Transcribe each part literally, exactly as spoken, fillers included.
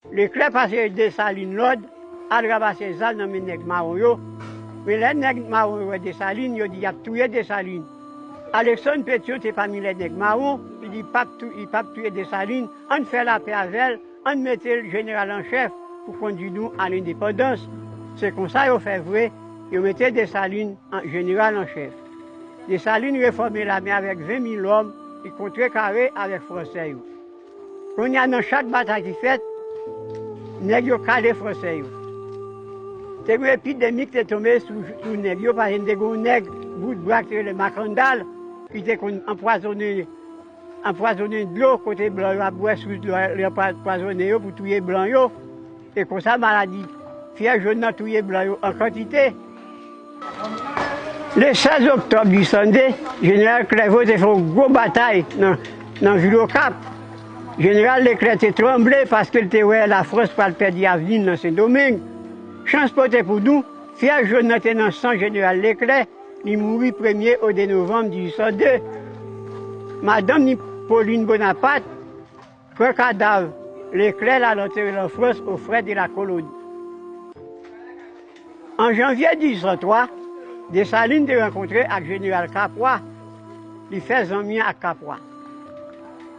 Leklè pase Desalin lòd al ranmase zam nan men nèg mawon yo. Men lè nèg mawon yo wè Desalin, yo di y ap touye Desalin. Aleksann Petyon te pami lè nèg mawon, li di, "P ap tou-, li p ap touye Desalin, ann fè lapè avè l, ann mete l jeneral an chèf pou kondui nou a lendepandans." Se konsa yo fè vre, yo mete Desalin an jeneral an chèf. Desalin refòme lame avèk ven mil lòm, li kontrekare avèk Fransè yo. Kounye a, nan chak batay ki fèt, nèg yo kale Fransè yo. Te gen epidemi ki te tonbe sou, sou nèg yo, paske te gen yon nèg bout bra ki te rele Makandal, ki te konn anpwazonnen, anpwazonnen dlo kote blan yo ap bwè, sous dlo a, li anpwa-, anpwazonnen yo pou touye blan yo. E konsa, maladi fyèv jòn nan touye blan yo an kantite. Le sèz oktòb disan de, jeneral Klèvo te fè yon gwo batay nan, nan vil Okap. Jeneral Leklè te tranble paske l te wè Lafrans pral pèdi avni l nan Sendomeng. Chans pote pou nou, fyèv jòn nan te nan san jeneral Leklè, li mouri premye o de novanm dizuit san de. Madanm ni, Pauline Bonaparte, pran kadav Leklè l al antere l an Frans, aux frais de la colonie. An janvye dizuit san twa, Desalin te rankontre ak jeneral Kapwa. Li fè zanmi ak Kapwa.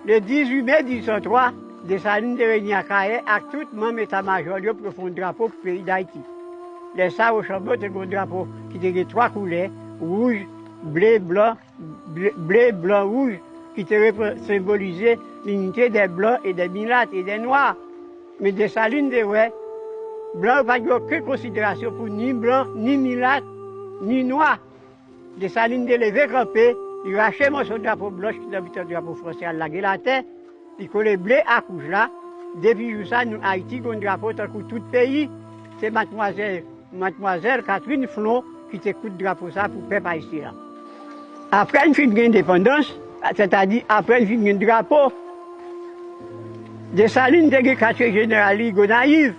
Le dizuit me dizuit san twa, Desalin te reyini Akayè ak tout manm eta majò l yo pou yo fè yon drapo pou peyi Dayiti. Lè sa a, Wochanbo te gen yon drapo ki te gen twa koulè, wouj, ble, blan, ble, ble, blan, wouj, ki te repre-, senbolize linite dè blan e dè milat e dè nwa. Men Desalin te wè, blan yo pa t gen okenn konsiderasyon pou ni blan, ni milat, ni nwa. Desalin te leve kanpe, li rache mòso drapo blanch ki nan mitan drapo fransè a, l lage l atè, li kole ble ak wouj la. Depi jou sa, nou Ayiti gen yon drapo tankou tout peyi. Se madmwazèl, madmwazèl Catherine Flon ki te koud drapo sa pou pèp ayisyen an. Apre n fin gen endepandans, sètadi apre n fin gen drapo, Desalin te gen katye jeneral li Gonayiv.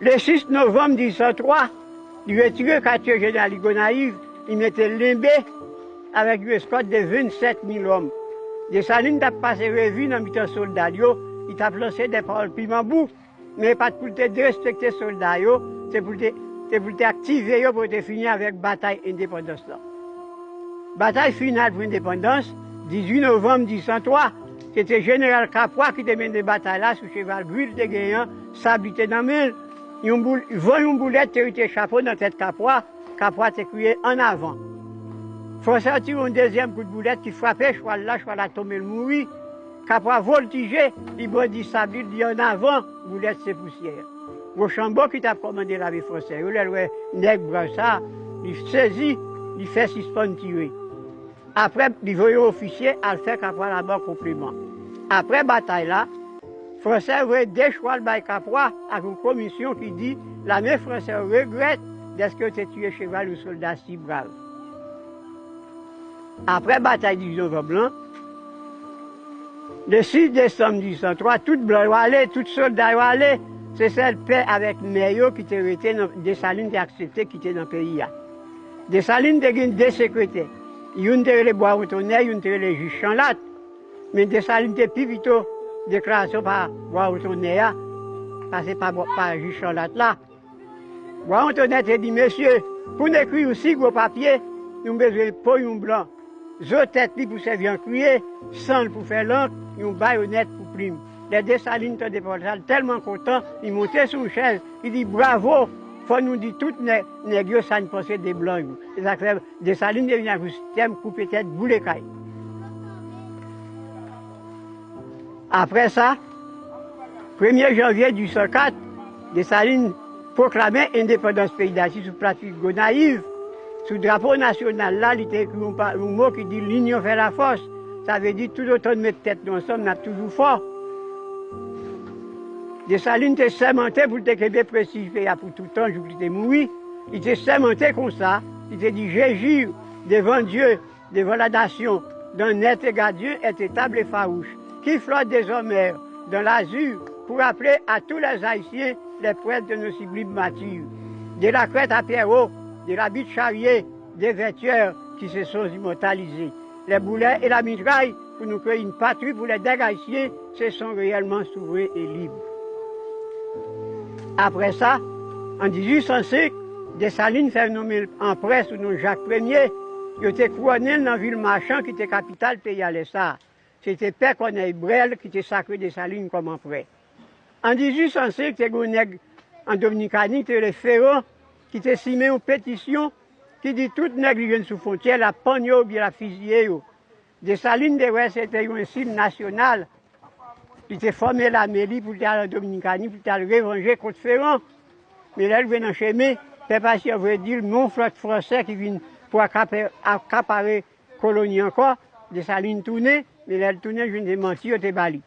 Le sis novanm dizuit san twa, li retire katye jeneral li Gonayiv, li mete l Lenbe avèk yon eskòt de vennsèt mil lòm. Desalin t ap pase revi nan mitan sòlda l yo, li t ap lanse de pawòl piman bou, men e pa t pou l te derespekte sòlda yo, se pou l te, se pou l te aktive yo pou yo te fini avèk batay endepandans lan. Batay final pou endepandans, dizuit novanm dizuit san twa, se te jeneral Kapwa ki te mennen batay la sou cheval gri l te genyen an, sab li te nan men l. Yon boul-, van yon boulèt te rete chapo nan tèt Kapwa, Kapwa te kriye, "Ann avan!" Fransè yo tire yon dezyèm kout boulèt ki frape chwal la, chwal la tonbe, l mouri. Kapwa voltije, li brandi sab li, li di, "Ann avan, boulèt se pousyè." Wochanbo ki t ap kòmande lame fransè yo, lè l wè nèg brav sa, li sezi, li fè sispann tire. Apre, li voye yon ofisye al fè Kapwa Laba konpliman. Apre batay la, Fransè voye de chwal bay Kapwa ak yon komisyon ki di lame fransè yo regrèt dèske yo te tiye cheval yon sòlda si brav. Apre batay dizuit novanm lan, le sis desanm dizuit san twa, tout blan yo ale, tout sòlda yo ale. Se sèl pè avèk mè yo ki te rete nan, Desalin te aksepte kite nan peyi a. Desalin te gen de sekretè. Youn te rele Bwawon Tonnè, youn te rele Jij Chanlat. Men Desalin te pi pito deklarasyon pa Bwawon Tonnè a pase pa, pa Jij Chanlat la. Bwawon Tonnè te di, "Mesye, pou n ekri yon si gwo papye, nou bezwen po yon blan. Zo tèt li pou sèvi ankriye, san l pou fè lank, yon bayonèt pou plim." Lè Desalin tande pawòl sa, l tèlman kontan, li monte sou yon chèz, li di, "Bravo! Fò nou di tout nè-, nèg yo sa n panse de blan yo." Se sa k fè Desalin te vin ak yon sistèm koupe tèt, boule kay. Apre sa, premye janvye dizuit san kat, Desalin pwoklame endepandans peyi Dayiti sou plas Gonayiv. Sou drapo nasyonal la, li te ekri yon pa-, yon mo ki di, "L'union fait la force." Sa vle di, toutotan n met tèt nou ansanm, n ap toujou fò. Desalin te sèmante pou l te kenbe prestij peyi a pou toutan, jouk li te mouri. Li te sèmante konsa, li te di, "Je jure devant Dieu, devant la nation, d'en être gardien et étable et farouche, qui flotte désormais dans l'azur pour rappeler à tous les Haïtiens les preuves de nos sublimes martyrs. De la Crête à Pierrot, de la Butte Charrier, des Vertueurs qui se sont immortalisés. Les boulets et la mitraille pour nous créer une patrie pour les nègres haïtiens se sont réellement souverains et libres." Apre sa, an dizuit san senk, Desalin fè nonmen l anprè sou non Jak Premye. Yo te kouwone l nan vil Machan ki te kapital peyi a lè sa a. Se te pè Kònèy Brèl ki te sakre Desalin kòm anprè. An dizuit san senk, te gen yon nèg an Dominikani ki te rele Feron, ki te simen yon petisyon ki di tout nèg li jwenn sou fwontyè l ap pann yo oubyen l ap fiziye yo. Desalin te wè se te yon ensilt nasyonal. Li te fòme lame li pou l te al an Dominikani pou l te al revanje kont Feron. Men lè l rive nan chemen, pèp ayisyen an voye di l men yon flòt fransè ki vin pou akapare koloni ankò. Desalin tounen, men lè l tounen, l jwenn se manti yo te ba li.